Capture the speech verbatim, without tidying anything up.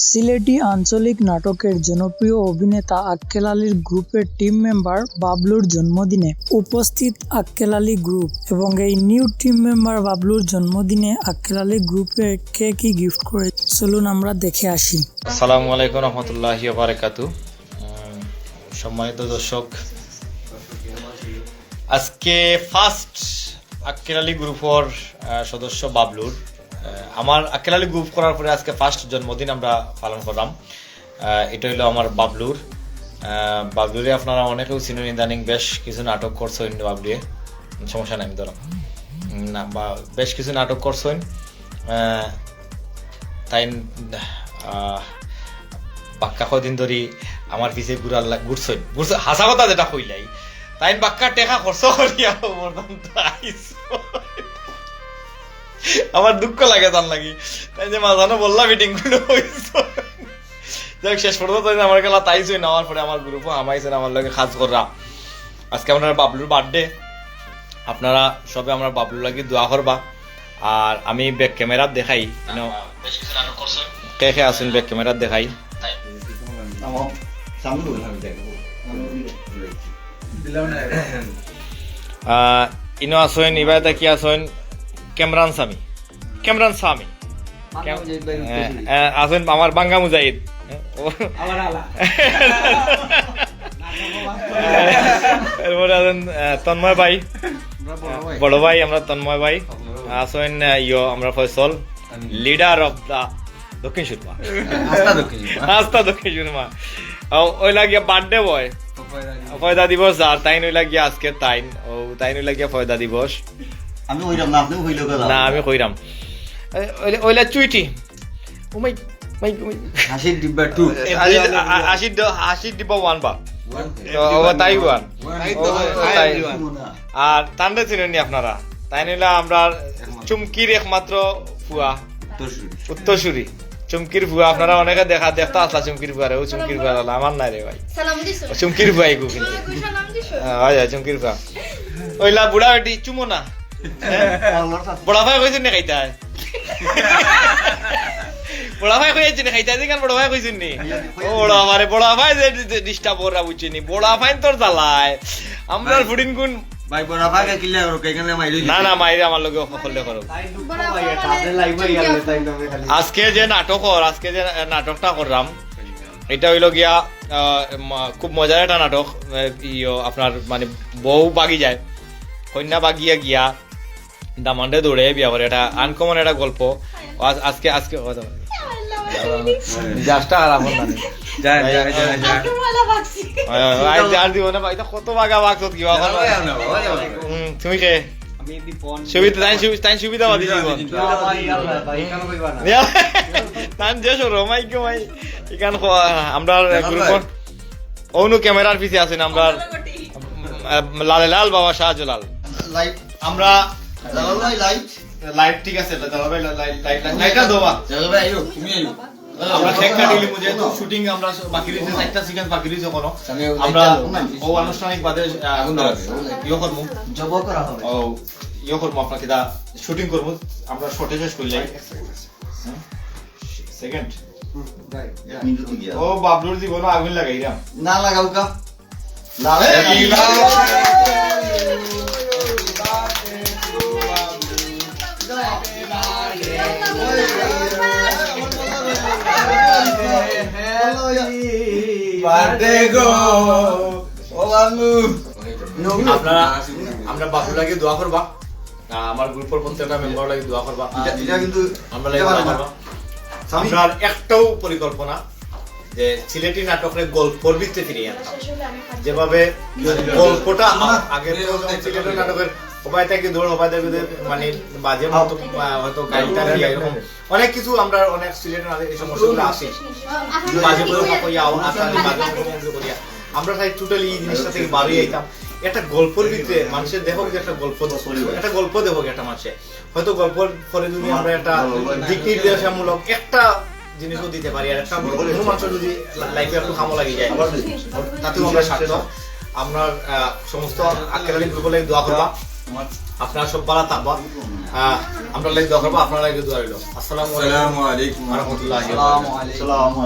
সিলেটি আঞ্চলিক নাটকের জনপ্রিয় অভিনেতা আক্কেল আলীর গ্রুপের টিম মেম্বার বাবলুর জন্মদিনে উপস্থিত আক্কেল আলী গ্রুপ এবং এই নিউ টিম মেম্বার বাবলুর জন্মদিনে আক্কেল আলী গ্রুপে কে কি গিফট করে, চলুন আমরা দেখে আসি। আসসালামু আলাইকুম রহমতুল্লাহি বারাকাতু। সম্মানিত দর্শক, আজকে ফার্স্ট আক্কেল আলী গ্রুপর আহ, সদস্য বাবলুর, আহ, আমার আক্কেল আলী গ্রুপ করার পরে আজকে ফার্স্ট জন্মদিন আমরা পালন করলাম। আহ, এটা হইলো আমার বাবলুর। আহ, বাবলুরে আপনারা অনেকেও চিনেন, ইদানিং বেশ কিছু নাটক করছেন বাবলুয়ে। সমস্যা নাই, আমি ধরাম না, বা বেশ কিছু নাটক করছেন। আহ, তাইন আহ, বাক্কা কদিন ধরি আমার পিছে ঘুরার লা- ঘুরছইন ঘুরছইন, হাছা কথা যেটা কইলাই। তাইন বাক্কা টেকা খরচ করিয়া পর্যন্ত আইছইন। আমার দুঃখ লাগে তার লাগি। তাই যে মাঝানো বললা মিটিং গুলো হইছে। যাই হোক, শেষ পর্যন্ত তাই আমার গেলা তাইছইন, আমার পরে আমার গ্রুপও হামাইছইন আমার লগে কাজ কররা। আজকে আমরা বাবলুর বার্থডে, আপনারা সবে আমরা বাবলুর লাগি দোয়া করবা। আর আমি ব্যাক ক্যামেরাত দেখাই, you know, কে কে আছেন ব্যাক ক্যামেরাত দেখাই। আহ, ইনো আছেন, ইবায়তা কি আছেন, ক্যামরান সামি, ক্যামরান সামি। আছেন আমার বাঙ্গা মুজাহিদ। এরপরে আছেন আহ, তন্ময় ভাই, বড় ভাই, আমরা তন্ময় ভাই। আছেন আহ, ইয়ো, আমরা Faisal, leader of the Dakshin সুরমা। আস্তা দক্ষিণ সুরমা। আস্তা দক্ষিণ সুরমা। ও, ওই লাগিয়া বার্থডে বয়। পয়দা দিবস আর তাইন ওই লাগিয়া আজকে তাইন। ও, তাইন ওই লাগিয়া পয়দা দিবস। আমি কইরাম না, আপনিও কইলে গেল। না, আমি কইরাম। এ, ওইলা, ওইলা চুইটি। ও মাই, মাই, মাই। হাসির ডিব্বা টু। আ-, আ-, হাসির ড-, হাসির ডিব্বা ওয়ান বা। তো, ও তাই ওয়ান। ও, তাই। আর তানরে চিনইন নি আপনারা? তাইন হইলা আমরা চুমকির একমাত্র ফুয়া। উত্তরসূরি। চুমকির ফুয়া, আপনারা অনেকে দেখা, দেখতা আসলা চুমকির ফুয়ারে, ও চুমকির ফুয়া আলা, আমার নাই রে ভাই। সালাম দিছো? ও চুমকির ফুয়া এগু কিন্তু। সালাম দিছো? হ্যাঁ, হয়, হয়, চুমকির ফুয়া। ওইলা বুড়া বেটি, চুমো না। বড়া ভাই কইছইন নি খাইতায়? বড়া ভাই কইছইন নি খাইতায়, যেখান বড়া ভাই কইছইন নি? ও বড়া ভাই, বড়া ভাই যে, যে ডিস্টার্ব করা বুঝছইন নি? বড়া ভাই তোর জ্বালায়। আমরার ফুডিন গুণ ভাই, বড়া ভাই কিলা করো, এখানে মাইরে না, না, মাইরে আমার লগে হকলে করো। আজকে যে নাটক কর, আজকে যে নাটকটা করলাম, এটা হইল গিয়া, আহ, ম-, খুব মজার একটা নাটক। আহ, ইয়ো, আপনার মানে বউ বাগি যায়, কইন্যা বাগিয়া গিয়া দামান্দে দৌড়ে বিয়া করে, এটা আনকমন একটা গল্প। আজ-, আজকে, আজকে, ও, জাস্টটা আর এখন না। যায়, যায়, যায়, যায়। হয়, হয়, হয়, আর, আর দিব না ভাই, এটা কত বাগা বাগ কি বাবা? হুম, তুমি কে? আমি দীপন। সুবিধা, তাই সুবি-, তাই সুবিধাবাদী জীবন। ভাই, ভাই, কেন কইবা না? ইয়া, তান যে শরম, মাই গো মাই। ইখান খ-, আমরা গ্রুপ অনু ক্যামেরার পিছে আছেন, আমরা আহ, লালে লাল বাবা শাহজালাল। লাইট। আমরা জালাল ভাই, লাইট। লাইট ঠিক আছে, জালাল ভাই, লা-, লাইট, লাইট, লাইট, লাইটটা দেওয়া। জালাল ভাই, আইও, তুমি আইও। আমরা কেক কাটিলি, যেহেতু শুটিং আমরা স-, বাকি রয়েছে, চারটা সিকোয়েন্স বাকি রয়েছে কোনো। আমি ওই আমরা লাইটটা ও আনুষ্ঠানিক বাদে, আহ, আগুন ধরাবে, ওই লাইট। ইয়ে করবো। জব করা হবে। ও, ইয়ে করবো, আপনার কিতা শুটিং করবো, আমরা শর্টে শেষ করলে। সেকেন্ড। হুম, যাই, যাই। ও বাবলুর জীবনও আগুন লাগাইলাম। না লাগাউকা। আপনারা, আমরা বাবলুর লাগি দোয়া করবা। আহ, আমার গ্রুপর প্রত্যেকটা মেম্বার লাগি দোয়া করবা। এটা, এটা কিন্তু আমরা লাগি এটা দোয়া পারে না। করবা। স্বামী। আমরার একটাও পরিকল্পনা যে সিলেটি নাটকরে গল্পর ভিতরে ফিরিয়ে আনতাম। যেভাবে গল্পটা আগে তো যেমন সিলেটি নাটকের হবায় থাকি দৌড়, হবায় থাকি দৌড়, মানে বাজে মতো, আহ, হয়তো গাইডটা দিয়ে এরকম অনেক কিছু আমরা অনেক সিলেটি নাটক এই সমস্যাগুলো আসে। বাজে করে কইয়া, আও, আচ্ছা, আমি বাজে করে কইয়া। আমরা চাই টোটালি এই জিনিসটা থেকে বারই আইতাম। একটা গল্পর ভিতরে মানুষের দেখো যে একটা গল্প, একটা গল্প দেখো একটা মানুষে। হয়তো গল্প পরে যদি আমরা একটা দিক নির্দেশামূলক একটা জিনিসও দিতে পারি, আর একটা কোনো মানুষের যদি লাইফে একটু কামো লাগি যায়, তাতেও আমরা সার্থক। আমরা, আহ, সমস্ত আক্কেল আলী গ্রুপর লাগি দোয়া করবা। আপনারা সব ভালা থাকবা। আহ, আমরা লাগি দোয়া করবা, আপনারা লাগি দোয়া রইল। আসসালামু আলাইকুম। আসসালামু আলাইকুম। ওয়া রাহমাতুল্লাহি ওয়া বারাকাতুহু। আসসালামু আলাইকুম।